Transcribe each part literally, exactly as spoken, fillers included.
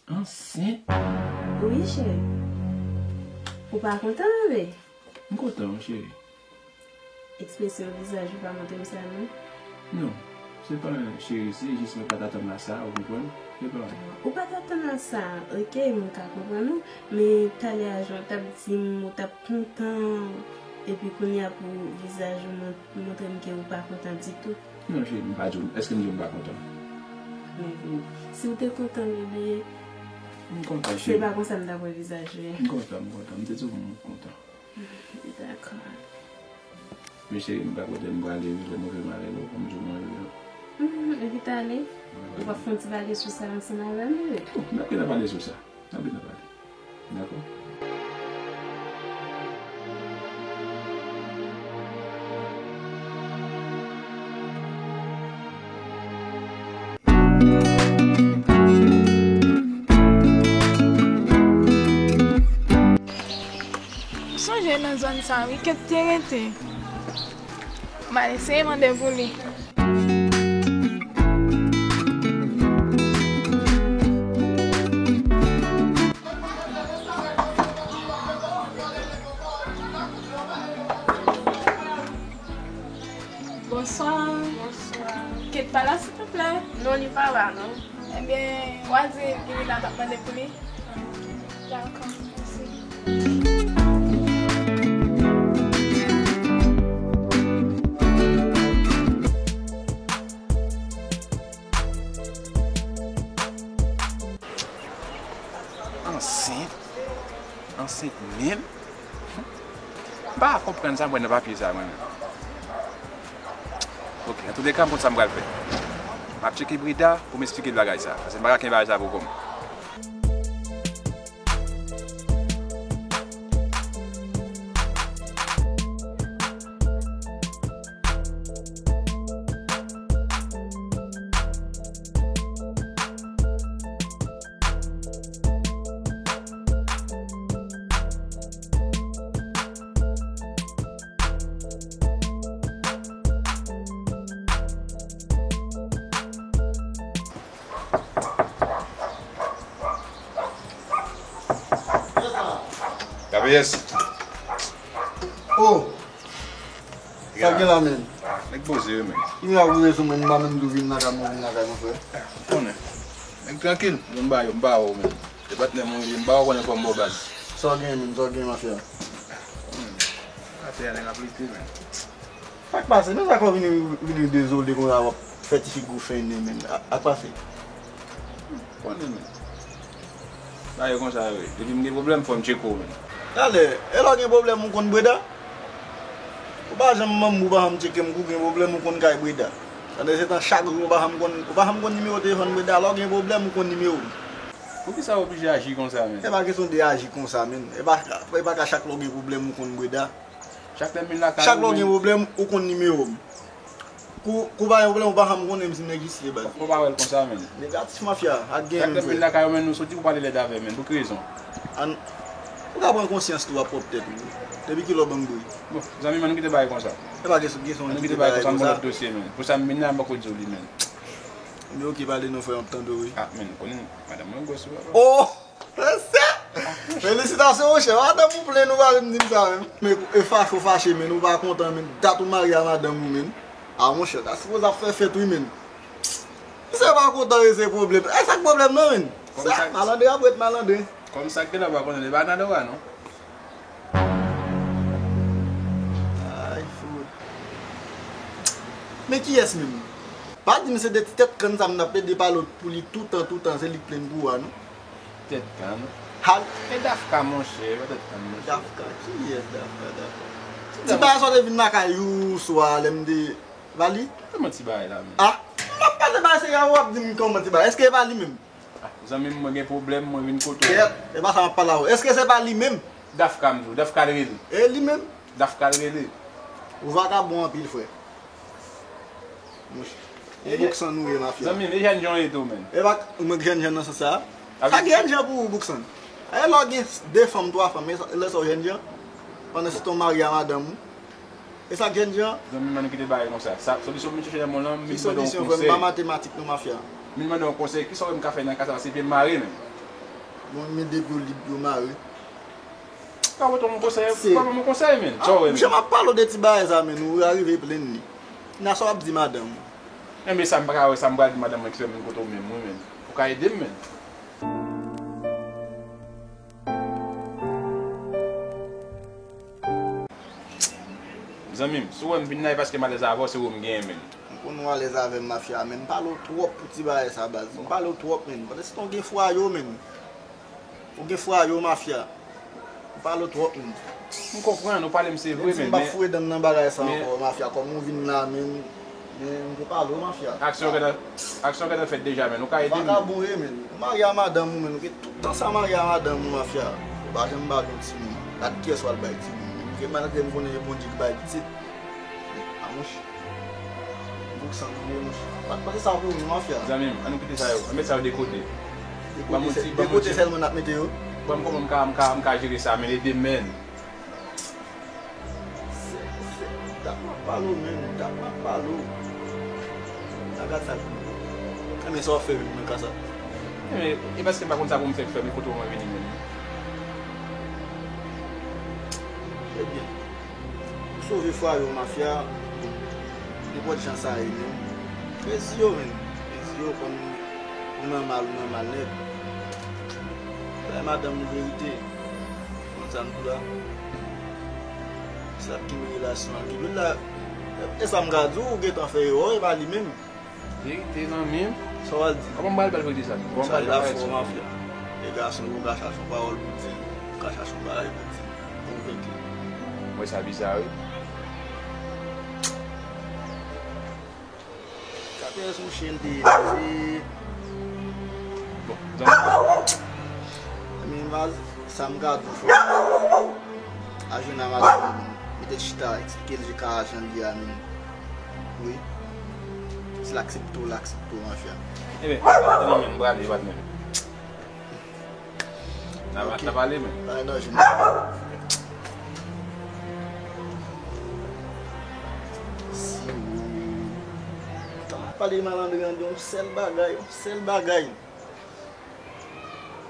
Ansent? Wi, cheri. Ou pa kontan, bebe? M kontan, wi, cheri. Ekspresyon vizaj ou pa montre m sa, non? Non. Se pa cheri, se jis mwen pa t atann a sa, ou konprann? Se pa. Ou pa t atann a sa, ok, m ka konprann ou, men talè a jan w t ap di m, ou t ap kontan, epi kounye a pou vizaj ou mon-, montre m ke ou pa kontan ditou. Non, cheri, m pa di w, èske m di w m pa kontan? Men, si w te kontan, bebe, m kontan, cheri. Se pa konsa m t ap wè vizaj ou. M kontan, m kontan. M te di w m kontan. Dakò. Men cheri, m pa kote m prale wi, lè m rive m ale, lè w konn di w mwen rive. Hmm, epi t ale. Ou p ap fè yon ti pale sou sa ansanm avè m, bebe? Oh, n ap gentan pale sou sa. N ap gentan pale. Dakò? M sonje nan zòn sa wi, Kèt te rete. M al eseye mande pou li. Bonswa. Bonswa. Kèt pa la, silvouplè? Non, li pa la, non. Ebyen, w a di l Gilina t ap mande pou li. Dakò, mèsi. Ansent? Ansent menm? M pa konprann sa m wè nan papye sa, mwen menm. Ok, antouleka, m konn sa m pral fè. M ap tcheke Breda pou m esplike l bagay sa, paske m pa ka kenbe bagay sa pou kò m. K P S. Oh! Sa gen la, men? Nèg poze yo, men. Ki mirak ou rezon, men, m pa menm tou vin lakay mwen, vin lakay mwen, frè. Konnen. Nèg trankil, m ba yo, m ba yo, men. Se patnè mwen, m ba yo konnen fò m ba w baz. Sa w gen, men, sa w gen, mafya? Konnen. Afè a nèg ap lite, men. Sa k pase? Men sa k fè w vini, vini dezole konsa, w ap fè ti figi w fennen, men. A, sa k pase? Konnen, men. Bagay konsa yo ye. Depi m gen pwoblèm, fò m tcheke w, men. Talè, e lè w gen pwoblèm, ou konn Breda? Ou pa janm manm, ou pa janm tcheke m, kou gen pwoblèm, ou konn kay Breda. Tande, se tan chak jou, ou pa janm konn, ou pa janm konn nimewo telefòn Breda. Lè w gen pwoblèm, ou konn nimewo m. Poukisa w oblije aji konsa, men? E pa kesyon de aji konsa, men. E pa, e pa ka chak lè w gen pwoblèm, ou konn Breda. Chak lè m vin lakay ou, men. Chak lè w gen pwoblèm, ou konn nimewo m. Kou, kou pa gen pwoblèm, ou pa janm konnen m si nèg isi, baz. Fò pa wè l konsa, men. Negatif, mafya, ak gen. Chak lè m vin lakay ou, men, ou soti pou pale lèd avè m, men. Pou ki rezon? Ann, ou ka pran konsyans tou, w ap pwòp tèt ou. Depi kilè w ban m bri? Bon, zanmi, ann kite bagay konsa. E pa kesyon, kesyon ann kite bagay konsa, m gon lòt dosye, men. Pou sa m vin la, m poko di w li, men. Men ok, pale non, frè, m ap tande w, wi. Ah, men, konnen, madanm mwen gwòs, wi, papa. Oh! Mesye! Felisitasyon, monchè. Madanm ou plenn, ou pa menm di m sa menm. Men, e fache w fache, men, ou pa kontan, men. Dat ou marye a madanm ou, men. A, monchè, ta sipoze ap fè fèt, wi, men. Misye pa kontan, men se pwoblèm. E sa k pwoblèm nan, men? Sa, malandren ap ret malandren. Kòm sa k gen la, ou pa konnen, li pa nan dwa, non. Ay, fout. Men kiyès menm? Pa di m se de ti tèt kann sa m t ap plede pale w pou li toutan, toutan, se li k plenn pou ou a, non? Tèt kann? Ha? E Dafka, monchè, e pa tèt kann, monchè. Dafka? Kiyès Dafka, Dafka? Ti bagay sa w te vin lakay ou swa lè m te, e pa li? Kòman ti bagay la menm? Ah, m ap pale bagay serye a, w ap di m kòman ti bagay. Èske e pa li menm? Ah, zanmi m, mwen gen pwoblèm, mwen vin kote w. Kèt, e pa sa m ap pale a ou. Èske se pa li menm? Dafka m di w, Dafka l rele. E li menm? Dafka l rele. Ou vakabon anpil, frè. Monchè. E Bouksan nou ye, mafya. Zanmi m, e jènjan w ye tou, menm. E pa, ou menm jènjan nan sans sa a? Sa k jènjan pou ou, Bouksan? E lè w gen de fanm, twa fanm, e sa, lè sa w jènjan? Pandan se tan w marye a madanm ou? E sa k jènjan? Zanmi m, ann kite bagay konsa. Sa, solisyon pou m chèche nan monn lan, m vin mande yon konsèy. Ki solisyon, frè? M pa matematik non, mafya. M vin mande yon konsèy. Kisa w wè m ka fè nan ka sa? Se pye m mare, menm. Bon, men depi yo lib, yo mare. Ka pote yon konsèy, se pa yon konsèy, men. Sa w wè, men? Jan m ap pale w de ti bagay sa, men, ou rive plenn li. Nan sa w ap di madanm ou. Enben, sa m pa ka wè, sa m pral di madanm mwen ki fè menm kote w menm, wi, men. Ou ka ede m, men. Zanmi m, si w wè m vin la, e paske m alèz avè w, se ou m genyen, men. M konn ou alèz avè m, mafya, men m pale w twòp pou ti bagay sa, baz. M pale w twòp, men. Pandan se tan w gen fwayo, men. Ou gen fwayo, mafya. Ou pale w twòp, men. M konprann, ou pale m se vre, men. Di m pa foure dan m nan bagay sa ankò, mafya. Kòm ou vin la, men, men m te pale w, mafya. Aksyon gentan, aksyon gentan fèt deja, men. Ou ka ede m? Vakabon ye, men. Ou marye a madanm ou, men. Ou gen tout tan sa marye a madanm ou, mafya. Ou pa janm ba l yon timoun. Gad kiyès w al bay timoun, men. Ou gen malgre m konnen e Bondye ki bay pitit. A mouch. Bouk san nou ye, mouch. Pa, pa se sa pou nou, mafya. Zanmi m, ann nou kite sa yo. Ann met sa yo de kote. De kote sèl, de kote sèlman n ap mete yo. Ban m kòman m ka, m ka, m ka jere sa, men ede m, men. Se, se, dat m ap pale w, men, dat m ap pale w. Sa gad sa. Enben, sa w ap fè vin nan ka sa? Enben, e paske m pa konn sa pou m fè, fè, men kote w mwen vini, men. Ebyen. Ou sove fwayo, mafya, nenpòt jan sa ye menm. Rezi yo menm. Rezi yo konn ou nan mal, ou nan mal nèt. Bay madanm ou verite. Konn sa m di w la. Si l ap kenbe relasyon an, kenbe l la. E sa m ka di w, ou gentan fè erè, e pa li menm. Verite, zanmi m. Sa w al di? Kòman m pral bay verite sa? Kòman m pral bay sa? Mafya. E gason, ou ka chache yon pawòl pou di, ou ka chache yon bagay pou di, konvenk li. Mwen sa biza, wi. Katè son chen te ye. Bon, zanmi. Zanmi m, sa m ka di w, frè. Ajounen a madanm li, mete l chita, eksplike l je ka jan l ye a menm. Wi. Si l aksepte w, l aksepte w, mafya. Ebyen, m prale, patnè. N a, n a pale, men. Pa gen danje, non. Si ou, tan m ap pale malandren an de yon sèl bagay, yon sèl bagay.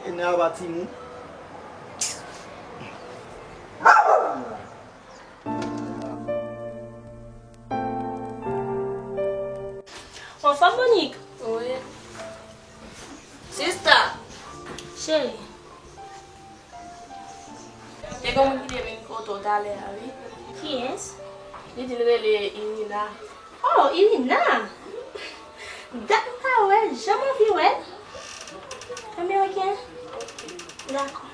E nèg a pa timoun. Anfòm, Monique? Wi. Sista! Cheri. Te gen yon moun ki te vin kote w talè a, wi. Kiyès? Li di l rele Irina. Oh, Irina! Dat m pa wè l, jan m anvi wè l. Ebyen, oke. Dakò.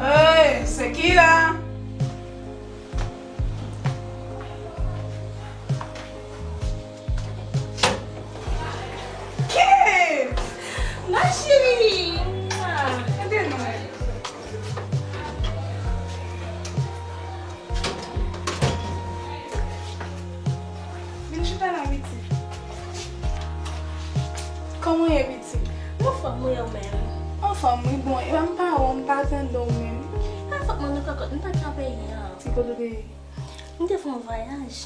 Hey, se ki la? Kate! Ma chérie! Gade nou. Vin chita la, pitit. Kòman w ye, pitit? M anfòm, wi, ou menm? Anfòm, wi, bon, e pa m pa wè w, m pa tande w menm. Pa fòt mwen non, kòkòt, m pa t nan peyi an. Ki kote w te ye? M te fè yon vwayaj.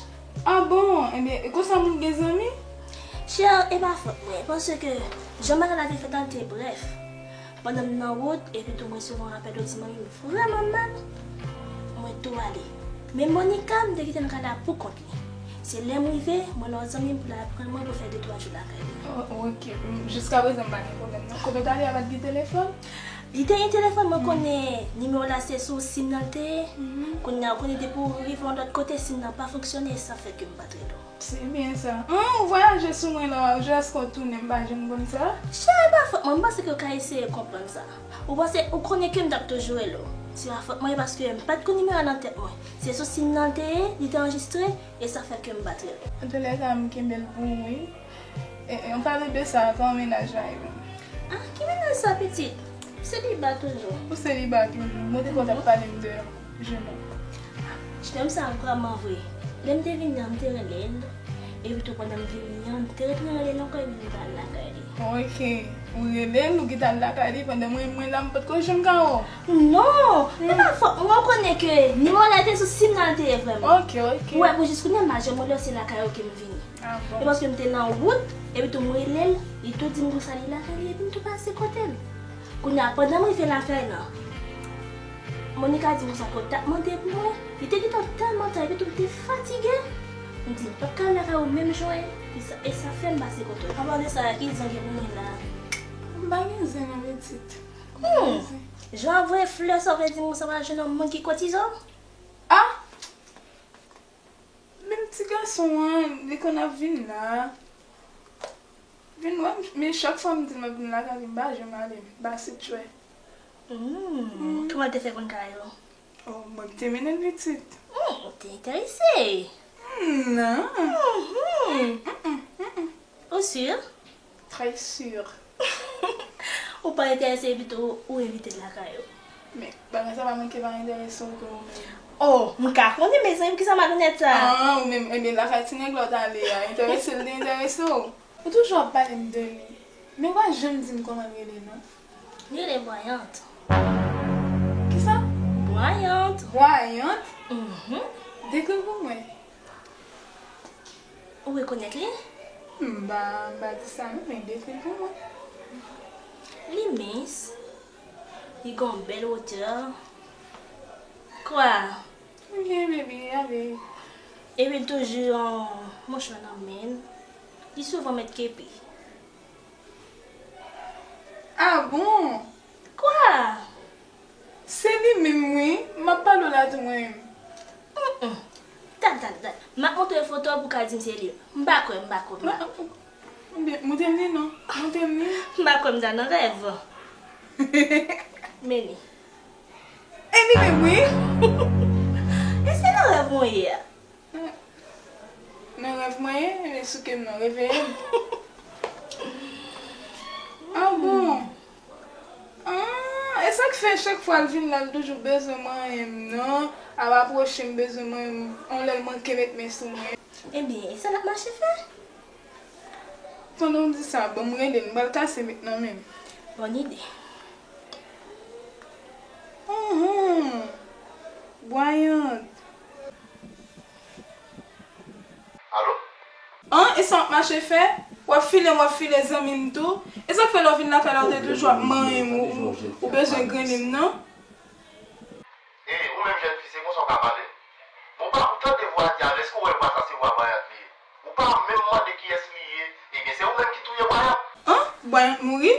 Ah bon? Ebyen, e konsa moun gen zanmi? Chè, e pa fòt mwen, paske jan bagay la te fèt la, l te brèf. Pandan m nan wout, epi tou mwen resevwa yon apèl yo di manmi m vrèman mal, mwen tou ale. Men Monica, m te kite l kay la pou kont li. Se lè m rive, mwen nan yon zanmi m pou l al pran mwen pou fè de twa jou lakay li. Oh, ok. M, jiskaprezan, m pa gen pwoblèm, non. Kote w t ale a, pa t gen telefòn? Li te gen telefòn, mwen konnen nimewo la se sou sim nan l te ye. Kounye a, ou konnen depi w rive yon lòt kote, sim nan pa fonksyone, e sa fè ke m pa t rele w. Se byen sa. An, ou vwayaje sou mwen la, jis èske w tounen, m pa janm konn sa. Chè, e pa fòt mwen, m panse ke w ka eseye konprann sa. Ou panse, ou konnen ke m t ap toujou rele w. Se pa fòt mwen, paske m pa t konn nimewo a nan tèt mwen. Se sou sim nan l te ye, li te anrejistre, e sa fè ke m pa t rele w. Antoulèka, m kenbe l pou ou, wi. E, e, an palan de sa, kòman mennaj la ye menm? Ah, ki mennaj sa, pitit? Seliba toujou. Ou seliba toujou? Mwen te kwè w t ap pale m de jenou. Jenou sa vrèman vre. Lè m te vini an, m te rele l. Epi tou pandan m te vini an, m te retounen rele l ankò epi m te al lakay li. Ok. Ou rele l, ou gentan al lakay li, pandan mwen, mwen la, m potko jwenn kay ou. Non, e pa fòt mwen, ou konnen ke nimewo la te sou sim nan l te ye vrèman. Ok, ok. Ou wè, pou jis kounye a, m pa janm wè l se lakay ou ke m vini. Ah bon? E paske m te nan wout, epi tou m rele l, li tou di m konsa li lakay li, epi m tou pase kote l. Kounye a, pandan m rive lakay la, Monica di m konsa ke w t ap mande pou mwen. Li te gentan tèlman ta, epi tou m te fatige. M di, m p ap ka al lakay ou menm jan, e sa, e sa fè m pase kote w. Anplis de sa, ki jan gen pou mwen la? M pa gen zen non, pitit. Hmm. Jan voye flè sa, vle di m konsa pa jwenn yon moun ki koutize w? Ah! Menm ti gason an, li konn ap vin la. Vin wè m, men chak fwa m di l m ap vin lakay li, m pa janm ale, m pa sitjwe. Hmm, kòman l te fè konn kay ou? Oh, mwen m te mennen l pitit. Hmm, ou te enterese? Hmm, non. Mhm. Ou si? Très sûr. Ou pa enterese, epi tou ou envite l lakay ou. Men, bagay sa pa manke pa enterese w tou ou menm. Oh, m ka konnen, mezanmi, poukisa malonèt sa? Ah, ou menm, ebyen, lakay ti nèg la w t ale a, enterese l te enterese w. Ou toujou ap pale m de li. Men ou pa janm di m kòman l rele non. Li rele Bwayant. Kisa? Bwayant. Bwayant? Mhm. Dekri l pou mwen. Ou rekonèt li? M pa, m pa di sa non, men dekri l pou mwen. Li mens. Li gen yon bèl wotè. Kwa? Ok, baby, ale. Epi l toujou yon mouchwa nan men l. Li souvan met kepi. Ah bon? Kwa? Se li menm wi, m ap pale w la tou mwen menm. Mm-mm. Tann, tann, tann. M ap montre foto a pou w ka di m se li. M pa kwè, m pa kwè, m pa kwè. Ebyen, montre m li non. Montre m li. M pa kwè, m ta nan rèv. Men li. E li menm wi. E se nan rèv mwen ye a? Nan rèv mwen ye, e sou ke m nan, reveye m. Ah bon? Ah, e sa k fè chak fwa l vin la, l toujou bezwen manyen m non. Ap apwoche m, bezwen manyen m, yon lè l manke met men sou mwen. Ebyen, e sa l ap mache fè? Pandan w di sa, ban m rele l, m pral kase met nan men m. Bòn ide. Uhum. Bwayant. Alo? An, e sa w ap mache fè? W ap file m, w ap file zanmi m tou. E sa k fè lè w vin lakay la, w te toujou ap manyen m, ou, ou, ou bezwen grennen m, non? Ey, ou menm jèn fi, se konsa w ka pale? Bon, pa ou tande vwa a di a, èske w wè vwa sa se vwa Bwayant li ye? Ou pa menm mande kiyès li ye, ebyen se ou menm ki touye Bwayant. An? Bwayant mouri?